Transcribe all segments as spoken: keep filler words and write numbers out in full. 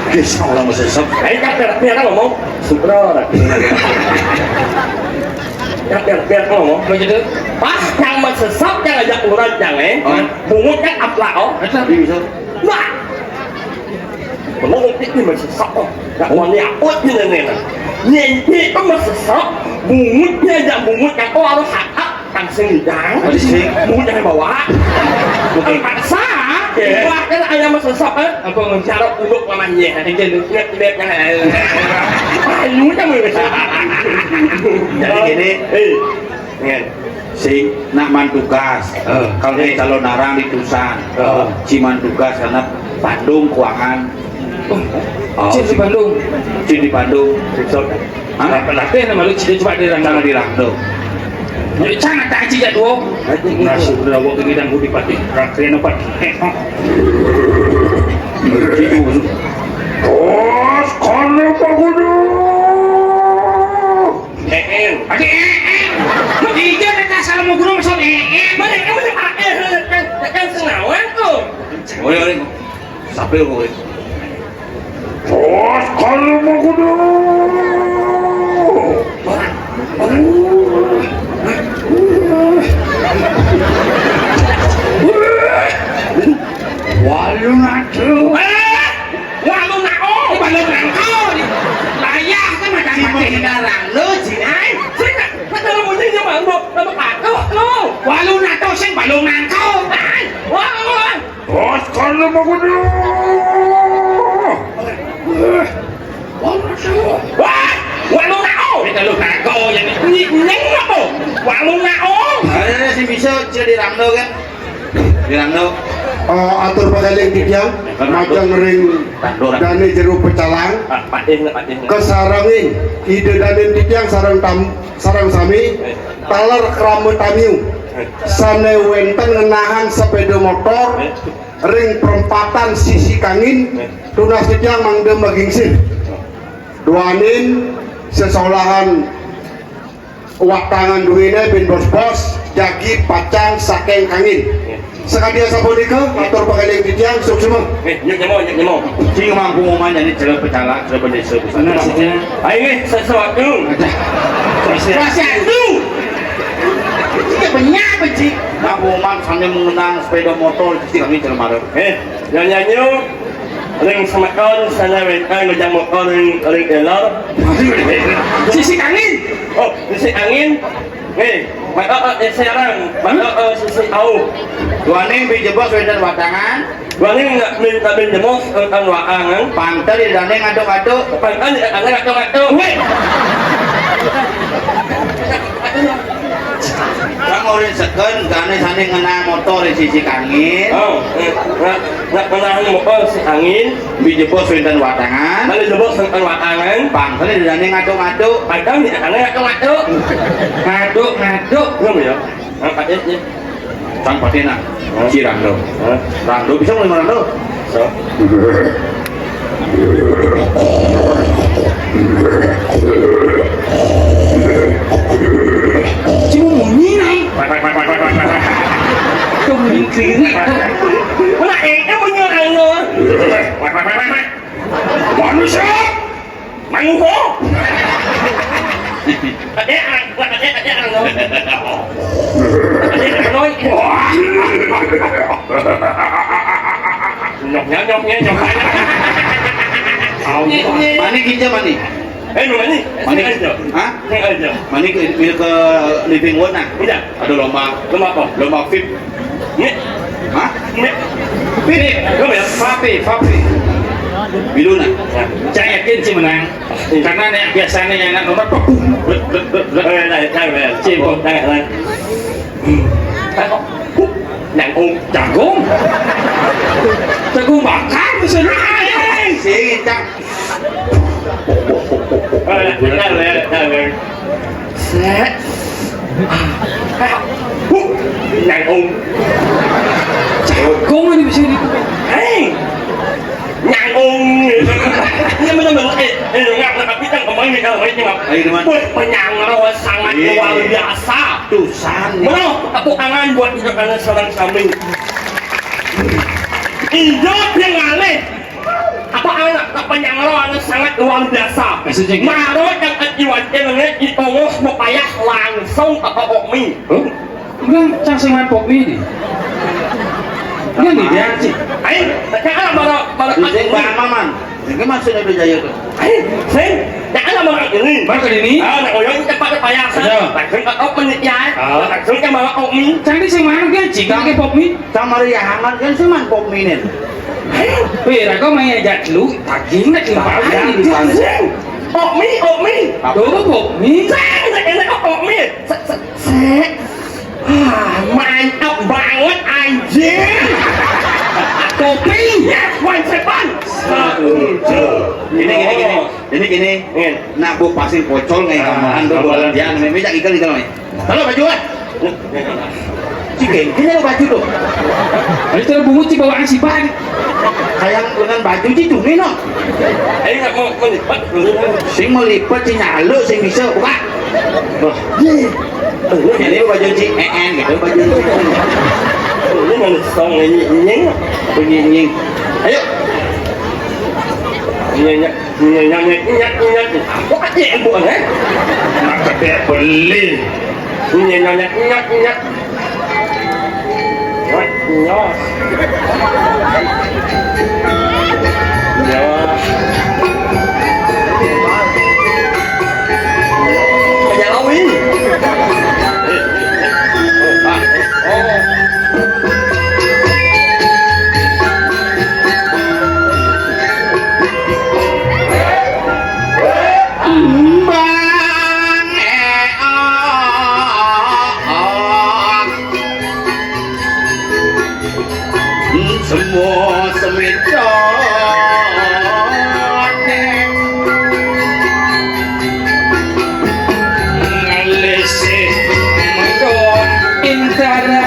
Guys, orang mesesep. Ayo, kan biar, biar ngomong. Sugro. Kan biar, biar ngomong. Begitu. Pas yang mesesep, yang ngajak urang, yang, eh. Hah? Bungut kan apa, oh? Betul. Bisa. Wah. Bungut itu mesesep, oh. Nggak mau niat, oh, ini, ini, ini. Ini itu mesesep, bungutnya aja, bungut kan, oh, harus hakap. Kang sing hidang. Tadi sing. Mau jangan bawa. Oke. Paksa. Oke. Wah, kan ayam mesesep, eh. Apa? Cara uduk namanya. Oke, lu. Ingat, ingat, ingat. Ayo, jangan. Jadi gini. Eh. Ingat. Sing nak man tugas. Eh. Kalau eh. Calon arang di Tusan. Eh. Ciman tugas karena Bandung kuangan. Oh, oh, Cin di Bandung. Cin di Bandung. Hah? Apa lagi nama lu Cin coba di Rangdo. Jangan di Rangdo. Yuk, jangan tak aja ya, duo. Nasib rawak ini dan budi pati. Rakyat apa? Eh, oh. Bos, kalau Pak Guru. Eh, eh. Ada eh, eh. Lu tiga ada salah mau guru masuk eh, eh. Mana, mana, ah, eh, eh, eh, eh, sengawan tuh. Boleh, boleh. Sampai lu, boleh. Bos, kalau mau kudu. Walu natu. Eh, walu natu. Balung nangko. Layah kan macam mati. Lu, Cin. Ai, sing, kata lu mesti nyaman, lu. Lu patuh, lu. Walu natu sing balung nangko. Ai, wah, wah. Bos, kalau mau kudu. Wah, walu nao. Kita lu kago yang ni neng apa? Walu nao. Ada si bisa jadi rando kan? Di rando. Eh, atur pagaling titiang, majeng ring dane jero pecalang. Ah, patih, patih. Kesarengin, ide dane titiang sareng tam, sareng sami, taler krama tamiu. Sane wenten ngenahang sepeda motor ring perempatan sisi kangin, tunas titiang mangda magingsir. Duaning sesolahan watangan duwene bin bos-bos, jagi pacang saking kangin. Sakadi asapunika, atur pagaling titiang, suksma. Eh, nyuk nyemo, nyuk nyemo. Sing mampu ngomong jadi jalan pecalang, jalan desa pusat. Nah, sih, ya. Ayo, nggih, sesuatu. Ada. Sesuatu. Kita banyak apa, Cik? Nah, ngomong sambil mengenang sepeda motor, Cik, kami jalan marah. Eh, nyanyi, ring semeton, sana wetan, ngejang motor, ring, ring elor. Sisi angin. Oh, sisi angin. Nggih, maka, eh, serang, maka, eh, sisi au. Duaning bijebos wetan watangan. Duaning nak min, nak min jemos, eh, kan waangan. Pangter di dane ngaduk-ngaduk. Pangter di dane ngaduk-ngaduk. Weh. Kang urin seken, kane sane ngenang motor di sisi kangin. Oh, eh, nak, nak ngenang motor si angin. Bijebos wenten watangan. Mana jebos wenten watangan? Pangkene didane ngaduk-ngaduk. Padahal di tangan ngaduk-ngaduk. Ngaduk-ngaduk. Belum ya? Angkat ya. Sang patina. Hah? Si Rando. Hah? Rando bisa mulai Rando? So. Cuma munyi, Nay. Wah, wah, wah. Cuma munyi klinik. Wah, eh, eh, munyi Rando. Wah, wah, wah, wah. Manusia. Manguho. Ada, ada, ada, ada, ada. Ada, ada. Nyok, nyok, nyok, nyok, nyok. Mani kinja mani? Eh, lu mani? Mani? Sini aja. Hah? Sini aja. Mani ke, ke living room nah? Iya. Ada lomba. Lomba apa? Lomba vape. Nih. Hah? Nih. Vape. Lomba ya? Vape, vape. Biluna. Nah. Saya yakin sih menang. Karena nek biasanya yang anak nomor, eh, nah, nah, nah. Cipok. Nah, nah. Nyangkung. Jagung. Jagung bakar misalnya. Sing, Cak. Eh, bentar, ya, bentar, ya. Set. Huh, nyangkung. Jagung ini bisa di- Hei. Nyangkung. Iya, bener, bener. Eh, eh, ngap, ngap, kita ngomongin kalau ini, ngap. Ayo, teman. Wih, menyangkut sangat luar biasa. Tuh, sana. Mana? Tepuk tangan buat kita karena seorang kami. Iya, dia ngalih. Apa anak? Penyangro anu sangat luar biasa. Maksudnya gimana? Maro yang iwan jenenge itongoh mepayah langsung ke Pokmi. Huh? Enggak, cang sing main Pokmi ini. Enggak nih, dia sih. Ayo, jangan maro, maro. Ini Bang Maman. Ini maksudnya udah jaya tuh. Ayo, sing, jangan maro ini. Maro ke ini? Ah, nak oyong cepat payah. Iya. Langsung ke Pokmi ya. Ah. Langsung ke maro Pokmi. Cang ini sing mana dia? Cing, ke Pokmi. Sama Riahangan kan sing main Pokmi nih. Weh, raga main aja lu, daging nak. Iya, iya. Okmi, okmi. Tuh, okmi. Sek, sek, sek, okmi. Sek, sek, sek. Ah, mantap banget, anjing. Kopi. Yes, one seven. Satu. Gini, gini, gini. Ini gini. Iya. Nak bu pasir pocol nggak, ah, kamu ando bola dia, namanya ikan, ikan, nih. Halo, baju, ah. Cik, ini lo baju tuh. Ayo, terus bungut sih bawaan si Bang. Kayak lengan baju sih tuh, Mino. Ayo, nggak mau melipat. Sing mau lipat, sing nyaluk, sing bisa, buka. Wah. Ini baju si Een gitu, baju si Een. Ini mana song ini, ini? Bunyi, ini. Ayo. Ini, ini. Nyet, nyet, nyet, nyet, nyet. Apa aja yang bukan, eh? Nak gede beli. Nyet, nyet, nyet, nyet, nyet. Nyet, nyet. Ya. Ya, Awi. Oh. Embang eok, semua semedone. Ngalih sing mengko intara.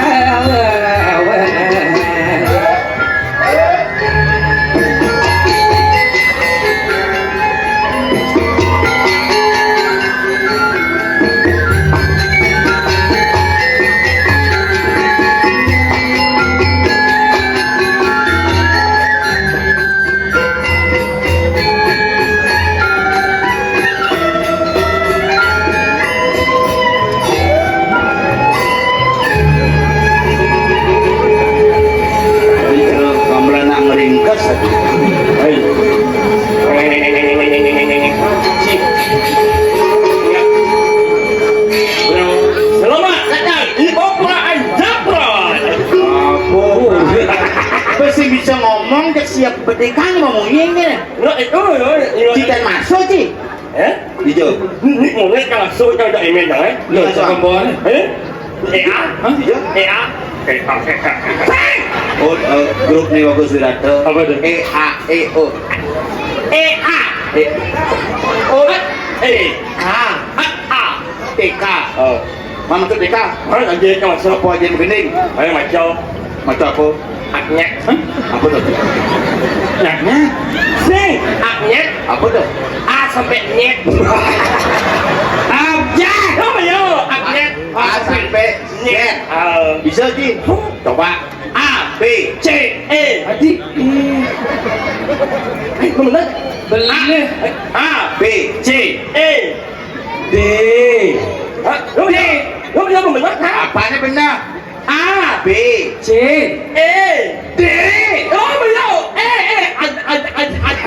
Gamelan nak ngeringkes. Hai. Selamat datang di Opera Anjabra. Apa? Apa sih bisa ngomong, cek siap bedekang ngomongnya ini. Lo itu, lo, lo. Citan masuk, Ci. Eh? Ijo. Ini mulai kalau suka udah email dah, eh? Lo, iya, siapa, Bang? Eh? E A? Hah? Iya. E A? E A, E A. Oh, eh, grup nih bagus, Wirata. Apa tuh? E A E O. E A. E. Oh. E. A. A. A. T K. Oh. Mana tuh T K? Mana aja yang masuk? Apa aja yang begini? Ayo, macam. Macam apa? Aknyek. Hah? Apa tuh? Aknyek? Sing, aknyek. Apa tuh? A sampai nyet. Abjad. Oh, iya, aknyek. A sampai nyet. Ah. Bisa, Ji? Coba. A, B, C, E. Adi. Eh, bener? Bener. A, B, C, E. D. Hah? Lu bener? Lu bener, bener, hah? Apanya bener? A, B, C, E, D. Oh, bener. E, E, ad, ad, ad, ad.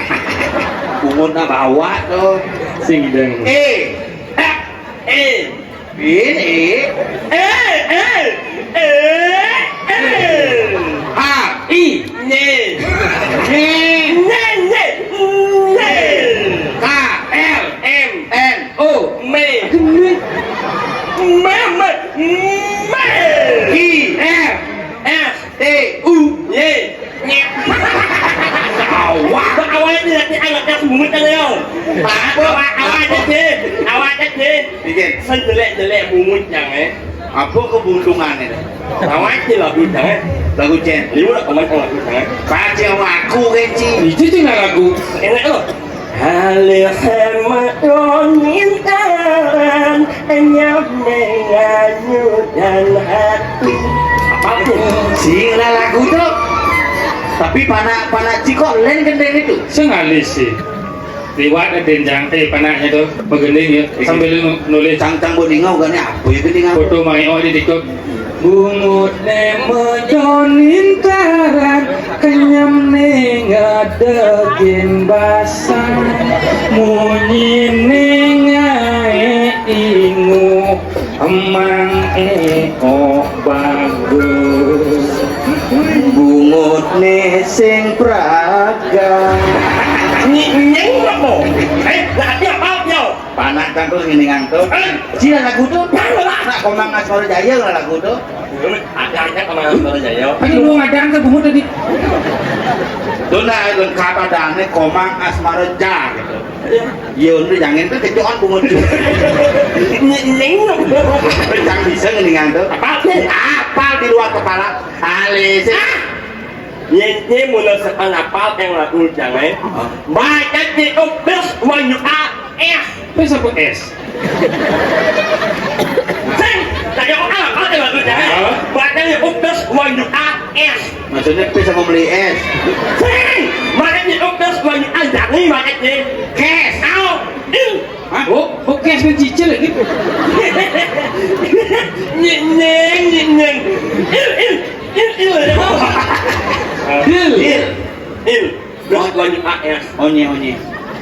Bungut na bawa tuh. Sing deng. E, F, E. Bin, E. E, E, E, E. H, I. Nye. Nye. Nye, nye, nye. K, L, M, N, O. Me. Me, me, me. I, F, F. T, U, Y, nyet. Awak. Awak ini nanti anak kelas bungut kan, yo. Apa? Awak, awak aja deh. Awak aja deh. Bikin. Sejelek-jelek bungut yang, eh. Apa keuntungannya? Awak ini lagu jangan. Lagu cen. Liu lah, teman, lagu jangan. Baca lagu, Kenci. Itu tuh nggak lagu. Enak loh. Halih hemat intan, enyap menganyu dan hati. Apa tuh? Sing lah lagu tuh. Tapi panak, panak cikok lén gending itu. Sing alis sih. Liwat ada jang, eh, panaknya tuh, begending ya, sambil nu-, nulis. Cang-cang buat ningau kan ya, apa ya gending apa? Foto mangi oh di TikTok. Bungut ne mejonin taran, kenyem ne ngadegin basang. Munyi ne ngae ingu, emang eko bagus. Bungut ne sing praga. Nying apa? Eh, lah dia apa dia? Panak kan tuh ngini ngantuk. Eh, sia lagu tuh. Nah, Komang Asmara Jaya lah lagu tuh. Ada aja Komang Asmara Jaya. Ayo lu ngadang ke bungut tadi. Tuh nah lengkap adane Komang Asmara Jaya gitu. Iya. Yo, udah jangan tuh kecoan bungut. Nying. Jangan bisa ngini ngantuk. Apa? Apa di luar kepala? Alis. Ah! Nying, nying, mun sepan apal yang lagu jangan. Baca di update wanyu A S. Terus apa S? Sing, tadi aku kalah, kalah, kalah, kalah. Hah? Baca di update wanyu A S. Maksudnya P sama beli S. Sing, baca di update wanyu A S. Jangan baca di cash. Au, il. Hah? Oh, oh, cash kan cicil ya gitu. Nying, nying, nying, nying. Il, il, il, il. Il. Il. Il. Terus lanjut A S. Onye, onye.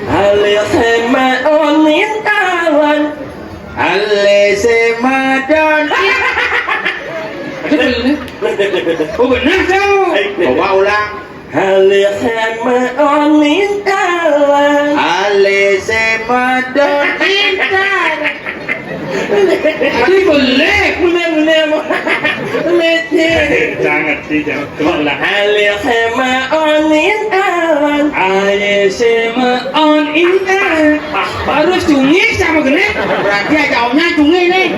Ale sema onin kawan. Ale sema don. Ada bener? Oh, bener kau. Coba ulang. Ale sema onin kawan. Ale sema don. Intan. Ini boleh. Boleh, boleh. Boleh. Jangan, tidak. Coba ulang. Ale sema onin kawan. Ale sema onin kawan. Harus cungih sama gini. Berarti aja omnya cungih nih.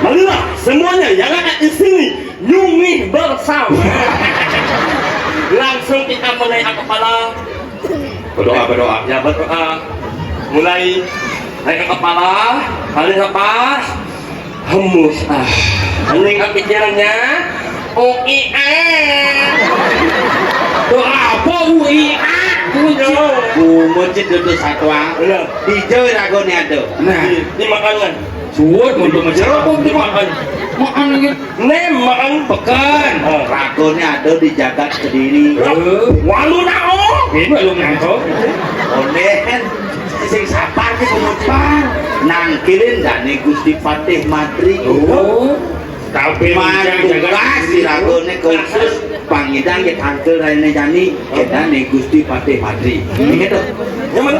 Marilah semuanya yang ada di sini nyungih bersama. Langsung kita menaik kepala. Berdoa, berdoa. Ya, berdoa. Mulai naik ke kepala, paling apa? Hembus. Ah. Hening kepikirannya. U I A. Tuh apa U I A? Bungut cit dodo satwa. Iya. Dijauh ragone aduh. Nah. Di, dimakan kan? Suwut untuk mencerobong dimakan. Makan lagi. Nem makan. Peken. Oh, ragone aduh di jagat Kediri. Eh. Walu nao. Ini belum nangkep. Onden. Sing sabar ki pengucap. Nangkilin dane Gusti Patih Madri. Oh. Kabeh Mantukas jagat. Diragone khusus pangidang ya tangkil raine jani. Kedane Gusti Patih Madri. Ini tuh. Nyaman.